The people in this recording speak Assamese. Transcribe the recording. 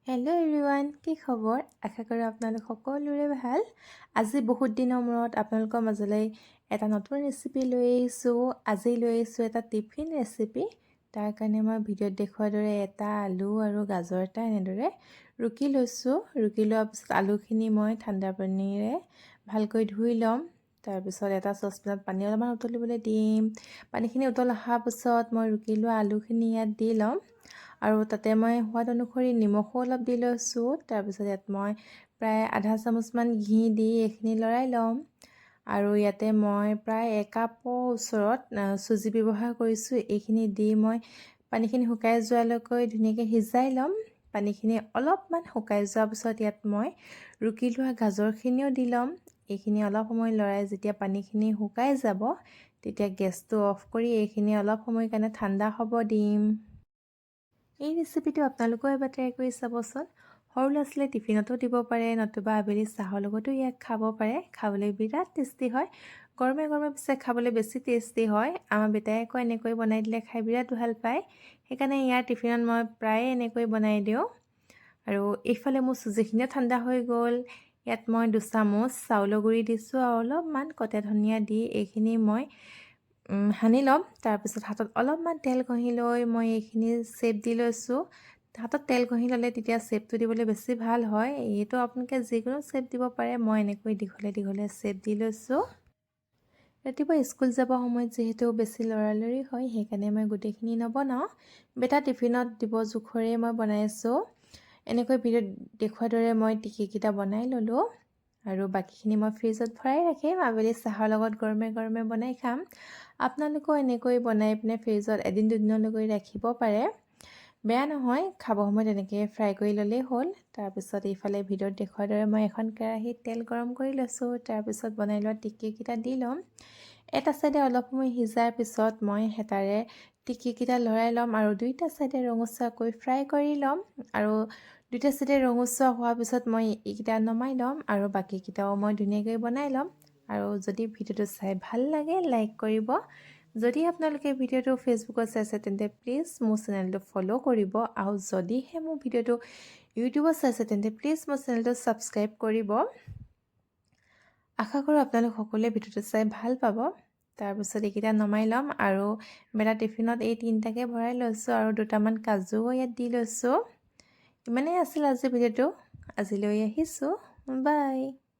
হেল্ল' এভৰিৱান, কি খবৰ? আশা কৰোঁ আপোনালোক সকলোৰে ভাল। আজি বহুত দিনৰ মূৰত আপোনালোকৰ মাজলৈ এটা নতুন ৰেচিপি লৈ আহিছোঁ। আজি লৈ আহিছোঁ এটা টিফিন ৰেচিপি। তাৰ কাৰণে মই ভিডিঅ'ত দেখুওৱাৰ দৰে এটা আলু আৰু গাজৰ এটা এনেদৰে ৰুকি লৈছোঁ। ৰুকি লোৱাৰ পিছত আলুখিনি মই ঠাণ্ডা পানীৰে ভালকৈ ধুই ল'ম। তাৰপিছত এটা চচপেনত পানী অলপমান উতলিবলৈ দিম। পানীখিনি উতল অহাৰ পিছত মই ৰুকি লোৱা আলুখিনি ইয়াত দি ল'ম আৰু তাতে মই সোৱাদ অনুসৰি নিমখো অলপ দি লৈছোঁ। তাৰপিছত ইয়াত মই প্ৰায় আধা চামুচমান ঘি দি এইখিনি লৰাই ল'ম। আৰু ইয়াতে মই প্ৰায় একাপৰ ওচৰত চুজি ব্যৱহাৰ কৰিছোঁ। এইখিনি দি মই পানীখিনি শুকাই যোৱালৈকে ধুনীয়াকৈ সিজাই ল'ম। পানীখিনি অলপমান শুকাই যোৱাৰ পিছত ইয়াত মই ৰুকি লোৱা গাজৰখিনিও দি ল'ম। এইখিনি অলপ সময় লৰাই যেতিয়া পানীখিনি শুকাই যাব, তেতিয়া গেছটো অফ কৰি এইখিনি অলপ সময় কাৰণে ঠাণ্ডা হ'ব দিম। এই ৰেচিপিটো আপোনালোকেও এবাৰ ট্ৰাই কৰি চাবচোন। সৰু ল'ৰা ছোৱালীয়ে টিফিনতো দিব পাৰে, নতুবা আবেলি চাহৰ লগতো ইয়াক খাব পাৰে। খাবলৈ বিৰাট টেষ্টি হয়। গৰমে গৰমে পিছে খাবলৈ বেছি টেষ্টি হয়। আমাৰ বেটাই আকৌ এনেকৈ বনাই দিলে খাই বিৰাট ভাল পায়। সেইকাৰণে ইয়াৰ টিফিনত মই প্ৰায়ে এনেকৈ বনাই দিওঁ। আৰু এইফালে মোৰ চুজিখিনিও ঠাণ্ডা হৈ গ'ল। ইয়াত মই 2 চামুচ চাউলৰ গুড়ি দিছোঁ আৰু অলপমান কটা ধনিয়া দি এইখিনি মই সানি ল'ম। তাৰপিছত হাতত অলপমান তেল ঘঁহি লৈ মই এইখিনি শ্বেপ দি লৈছোঁ। হাতত তেল ঘঁহি ল'লে তেতিয়া শ্বেপটো দিবলৈ বেছি ভাল হয়। এইটো আপোনালোকে যিকোনো শ্বেপ দিব পাৰে। মই এনেকৈ দীঘলে দীঘলে শ্বেপ দি লৈছোঁ। ৰাতিপুৱা স্কুল যাব সময়ত যিহেতু বেছি লৰালৰি হয়, সেইকাৰণে মই গোটেইখিনি নবনাওঁ। বেটা টিফিনত দিব জোখৰে মই বনাইছোঁ। এনেকৈ ভিডিঅ'ত দেখুওৱাৰ দৰে মই টিকিকেইটা বনাই ল'লোঁ আৰু বাকীখিনি মই ফ্ৰিজত ভৰাই ৰাখিম। আবেলি চাহৰ লগত গৰমে গৰমে বনাই খাম। আপোনালোকেও এনেকৈ বনাই পিনে ফ্ৰিজত এদিন দুদিনলৈকে ৰাখিব পাৰে, বেয়া নহয়। খাব সময়ত এনেকৈ ফ্ৰাই কৰি ল'লেই হ'ল। তাৰপিছত এইফালে ভিডিঅ'ত দেখুওৱাৰ দৰে মই এখন কেৰাহীত তেল গৰম কৰি লৈছোঁ। তাৰপিছত বনাই লোৱা টিকিকেইটা দি ল'ম। এটা ছাইডে অলপ সময় সিজাৰ পিছত মই হেতাৰে টিকিকেইটা লৰাই ল'ম আৰু দুইটা ছাইডে ৰঙচুৱাকৈ ফ্ৰাই কৰি ল'ম। আৰু দুইটা ছাইডে ৰঙচুৱা হোৱাৰ পিছত মই এইকেইটা নমাই ল'ম আৰু বাকীকেইটাও মই ধুনীয়াকৈ বনাই ল'ম। আৰু যদি ভিডিঅ'টো চাই ভাল লাগে, লাইক কৰিব। যদি আপোনালোকে ভিডিঅ'টো ফেচবুকত চাইছে, তেন্তে প্লিজ মোৰ চেনেলটো ফ'ল' কৰিব। আৰু যদিহে মোৰ ভিডিঅ'টো ইউটিউবত চাইছে, তেন্তে প্লিজ মোৰ চেনেলটো ছাবস্ক্ৰাইব কৰিব। আশা কৰোঁ আপোনালোক সকলোৱে ভিডিঅ'টো চাই ভাল পাব। তাৰপিছত এইকেইটা নমাই ল'ম আৰু বেটা টিফিনত এই তিনিটাকে ভৰাই লৈছোঁ আৰু দুটামান কাজুও ইয়াত দি লৈছোঁ। ইমানেই আছিল আজিৰ ভিডিঅ'টো। আজিলৈ আহিছোঁ, বাই।